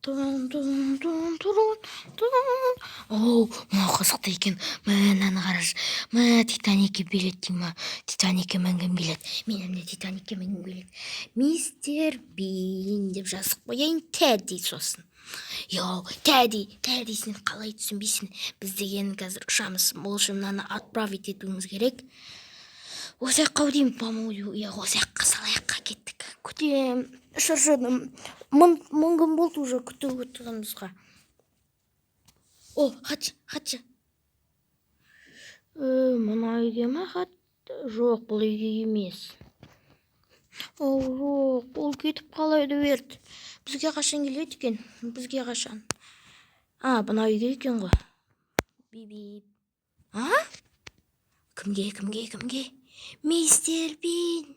Тун, тун, тун, турун, тун. Оу, мынау қызықты екен. Мә, мынаны қарашы. Мә, Титаникке билет дей ма? Титаникке мінгім келеді. Мен міне Титаникке мінгім келеді. Мистер Бин деп жазып қояйын, Тедди сосын. Йоу, Тедди, Тедди, сен қалай түсінбейсің? Біз деген қазір ұшамыз. Ол үшін мынаны отправить етуіміз керек. Осы жаққа деймін, по-моему, иә, осы жаққа салаяққа кеттік. Күтем, шаршадым. Мың күн болды уже күтіп отырғанымызға. О, хатшы, хатшы. Мына үйге ма хат? Жоқ, бұл үйге емес. О, жоқ, бұл кетіп қалайды берді. Бізге қашан келеді екен? Бізге қашан? А, мына үйге екен ғой. Би-би. А? Кімге, кімге, кімге? Мистер Бин.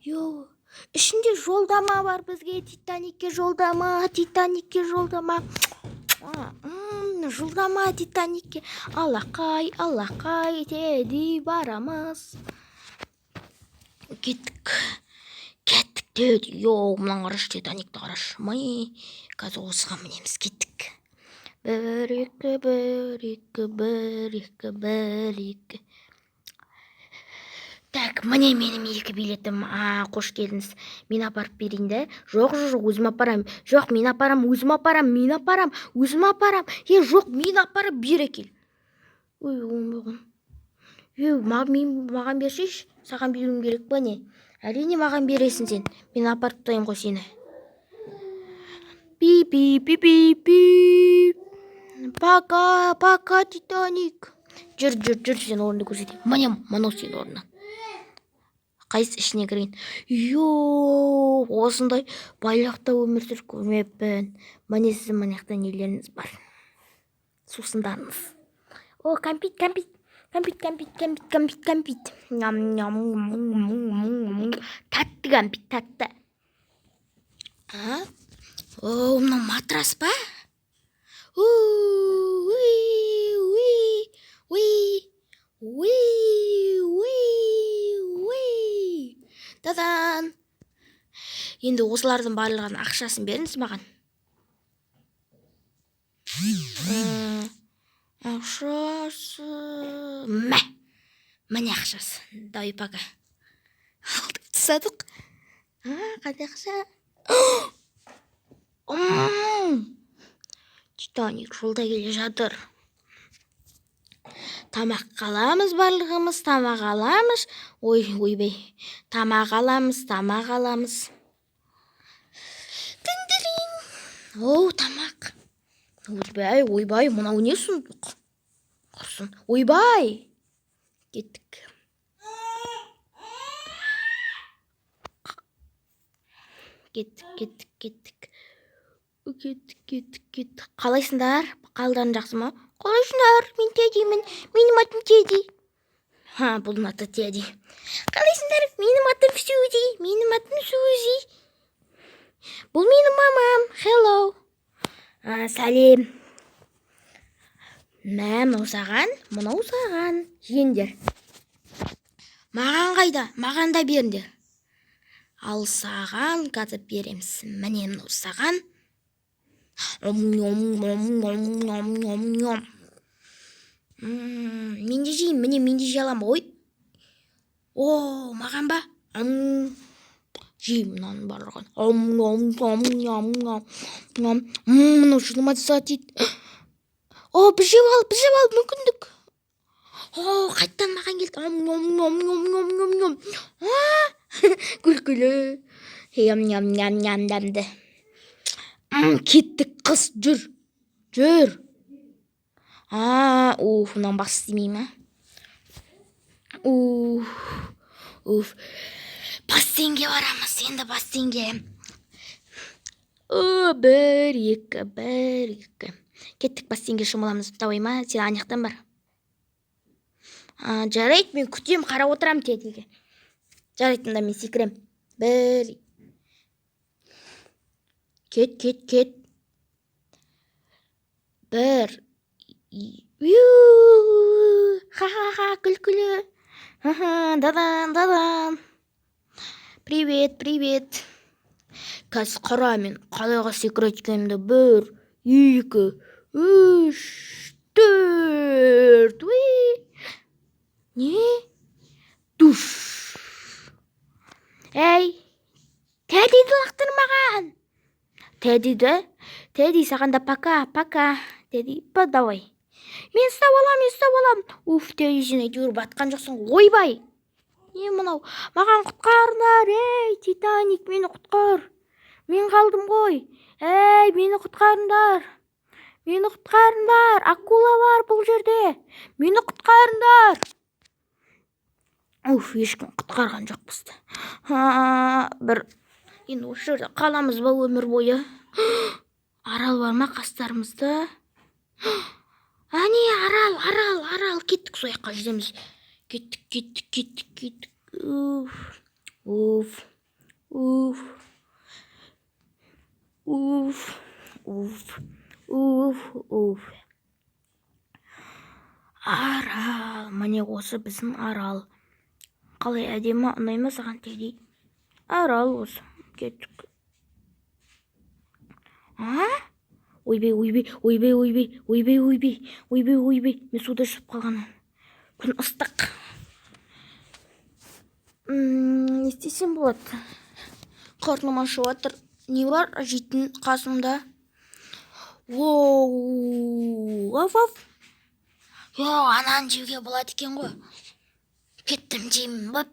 Йо, ішінде жолдама бар бізге. Титаникке жолдама, Титаникке жолдама. Жолдама Титаникке. Алақай, алақай, Тедди, барамыз. Кеттік. Кеттік, Тедди. Йо, мынаны қарашы, Титаникті қарашы. Май, қазір осыған мінеміз, кеттік. Бір, екі, бір, екі, бір, екі, бір, екі. Так, міне менің екі билетім. А, қош келдіңіз. Мен апарып берейін да? Жоқ, жоқ, жоқ, өзім апарам. Жоқ, мен апарам, өзім апарам, мен апарам, өзім апарам. Е, жоқ, мен апарам, бері кел. Ой, оңбаған. Е, мен, маған берсейші, саған беруім керек па, не? Әрине, маған бересің сен. Мен апарып тастаймын ғой сені. Би би би би би. Пока, пока, Титаник. Жүр, жүр, жүр, сен орынды көрсетейін. Міне, мынау сенің орның. Қайсы ішіне кірген? Йо, осындай байлықта өмір сүріп көрмеппін. Міне, сіздің мына жақта нелеріңіз бар, сусындарыңыз. О, кәмпит, кәмпит, кәмпит, кәмпит, кәмпит, кәмпит, кәмпит, ням ням, тәтті кәмпит, тәтті. А, о, мынау матрас па? Уи, уи, уи, уи, уи, уи, тадан. Енді осылардың барлығының ақшасын беріңіз маған. Ақшасы, мә, міне ақшасы. Давай, пока. Алдып тастадық. А, қандай ақша? Титаник жолда келе жатыр. Тамақ аламыз, барлығымыз тамақ аламыз. Ой, ойбай, тамақ аламыз, тамақ аламыз. Тин. О, тамақ. Ойбай, ойбай, мынау не сұмдық? Құрсын, ойбай. Кеттік, кеттік, кеттік, кеттік, кеттік, кеттік, кеттік. Қалайсыңдар? Қалдарың жақсы ма? Қалайсыңдар? Мен Теддимін, менің атым Тедди. Ха, бұның аты Тедди. Қалайсыңдар? Менің атым Сьюзи, менің атым Сьюзи. Бұл менің мамам. Hello. А, сәлем. Мә, мынау саған, мынау саған, жеңдер. Маған қайда? Маған да беріңдер. Ал саған қазір береміз. Міне, мынау саған. Ом, ом, ом, ом, ом, ом, ом. Мен де жеймін, міне, мен де жей аламын. Ой, о, маған ба? Ом, жеймін мынаның барлығын. Ом, ом, ом, ом, ом, ом. Мынау жылымаса дейді. О, бір жеп ал, бір жеп ал, мүмкіндік. О, қайтадан маған келді. Ом, ом, ом, ом, ом, ом, ом. Күлкілі. Ням, ням, ням, ням, дәмді. Кеттік, қыз, жүр, жүр. А, уф, мынаның басы істемей ма? Уф, уф. Бассейнге барамыз енді, бассейнге. О, бір, екі, бір, екі, кеттік, бассейнге шомыламыз. Давай ма, сен ана жақтан бар. А, жарайды, мен күтемін, қарап отырамын Теддиге. Жарайды, онда мен секірем. Бір, кет, кет, кет, бір. Ха ха ха, күлкілі. Ха, дадан, дадан. Привет, привет. Қазір қара, мен қалайға секіреткенімді. Бір, екі, үш, төрт. Уи! Не? Душ. Әй, Тәдиді лақтыр маған. Тәдиді, Тәди, саған да пока, пока. Тәди, па, давай. Мен ұстап алам, мен ұстап алам. Уф, Тәди, сен әйтеуір батқан жоқсың. Ойбай. Не мынау? Маған құтқарыңдар, ей, Титаник, мені құтқар. Мен қалдым ғой. Ей, мені құтқарыңдар. Мені құтқарыңдар. Акула бар бұл жерде. Мені құтқарыңдар. Уф, ешкім құтқарған жоқ бізді. Бір енді осы жерде қаламыз ба өмір бойы? Арал бар ма қастарымызда? Әне, Арал, Арал, Арал, кеттік, сол жаққа жүземіз. Кеттік, кеттік, кеттік, кеттік. Уф, уф, уф, уф, уф, уф, уф. Арал, міне, осы біздің Арал. Қалай, әдемі, ұнай ма саған, Тедди? Арал осы. Кеттік. А? Ойбай, ойбай, ойбай, ойбай, ойбай, ойбай, ойбай, ойбай, мен суда жүзіп қалғанмын. Күн ыстық. Не істесем болады? Қарным ашып жатыр. Не бар жейтін қасымда? Воу, аф, аф. Йо, ананы жеуге болады екен ғой. Кеттім, жеймін. Бап.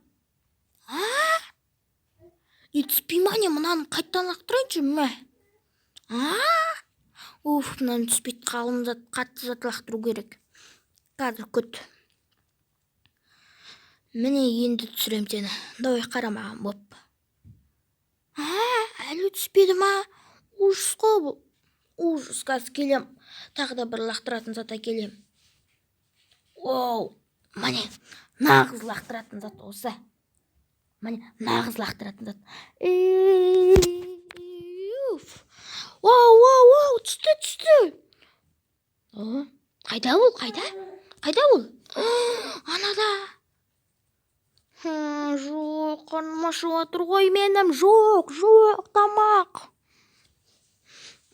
А? Не түспей ма, не? Мынаны қайтадан лақтырайыншы, мә. А? Уф, мынаны түспейді, қалың зат, қатты зат лақтыру керек. Қазір күт. Міне, енді түсірем сені. Давай, қара маған, боп. А, әлі түспеді ма? Ужас қой бұл. Ужас, қазір келем. Тағы да бір лақтыратын зат әкелем. Оу, міне, нағыз лақтыратын зат осы. Міне, нағыз лақтыратын зат. Уф. Оу, оу, оу, түсті, түсті. О, қайда ол, қайда? Қайда ол? Анада. Жоқ, қарным ашып жатыр ғой менің. Жоқ, жоқ, тамақ.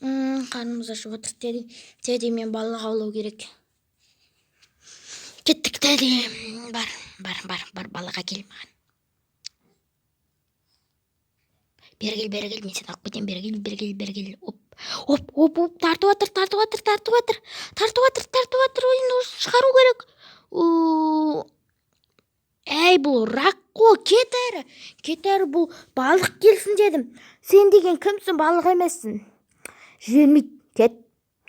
Қарнымыз ашып жатыр, Тедди. Тедди, мен балық аулау керек. Кеттік, Тедди. Бар, бар, бар, бар, балық әкел маған. Бері кел, бері кел, мен сені алып кетемін. Бері кел, бері кел, бері кел. Оп, оп, оп, оп, тартып жатыр, тартып жатыр, тартып жатыр. Тартып жатыр, тартып жатыр. Енді осы шығару керек. Әй, бұл рак қой, кет әрі. Кет әрі, бұл балық келсін дедім. Сен деген кімсің, балық емессің. Жібермейді. Кет,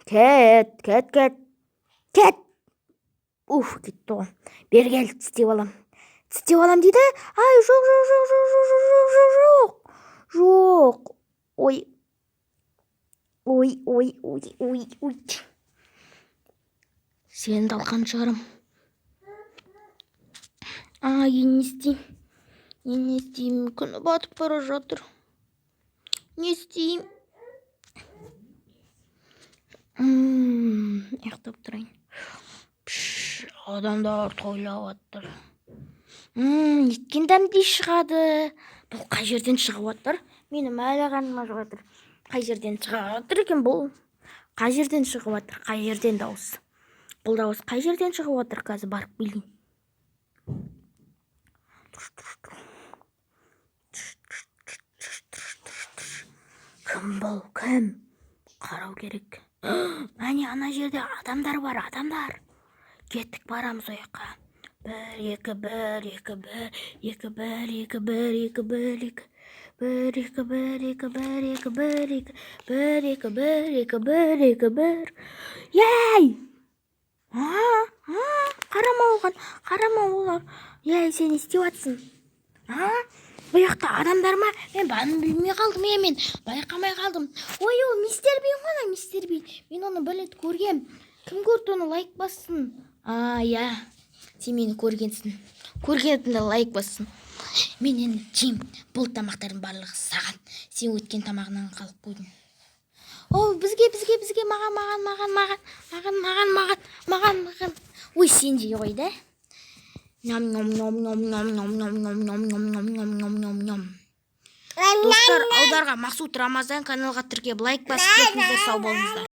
кет, кет, кет, кет. Уф, кетті ғой. Бері кел, тістеп алам. Тістеп алам дейді. Ай, жоқ, жоқ, жоқ, жоқ, жоқ, жоқ, жоқ, жоқ, жоқ. Жоқ. Ой. Ой, ой, ой, ой, ой. Сені талқан шығарам. А, енді не істеймін? Енді не істеймін? Күні батып бара жатыр. Не істеймін? Ұйықтап тұрайын. Пш, адамдар тойлап жатыр. Неткен дәмді шығады. Бұл қай жерден шығып жатыр? Менің әлі қарным ашып жатыр. Қай жерден шығып жатыр екен бұл? Қай жерден шығып жатыр? Қай жерден дауыс? Бұл дауыс қай жерден шығып жатыр? Қазір барып білейін. Кім бұл? Кім? Қарау керек. Әне, ана жерде адамдар бар, адамдар. Кеттік, барамыз ол жаққа. Бір, екі, бір, екі, бір, екі, бір, екі, бір, екі, бір, екі. Бір, екі, бір, екі, бір, екі, бір, екі, бір, екі, бір, екі, бір, екі, бір. Ей! А, а, қарама оған, қарама олар. Ей, сен не істеп жатсың? А? Бұл жақта адамдар ма? Мен барын білмей қалдым, е, мен байқамай қалдым. Ой, ол мистер Бин ғой, ана мистер Бин. Мен оны бір рет көргем. Кім көрді оны, лайк бассын. А, иә. Сен мені көргенсің. Көргенді лайк бассын. Мен енді жеймін. Бұл тамақтардың барлығы саған. Сен өткен тамағынан қалып қойдың. О, бізге, бізге, бізге, маған, маған, маған, маған, маған, маған, маған, маған, маған. Ой, сен жей ғой да. Ням, ням, ням, ням, ням, ням, ням, ням, ням, ням, ням, ням, ням, ням, ням. Достар, аударған Мақсұт Рамазан. Каналға тіркеліп, лайк басып кетіңіздер. Сау болыңыздар.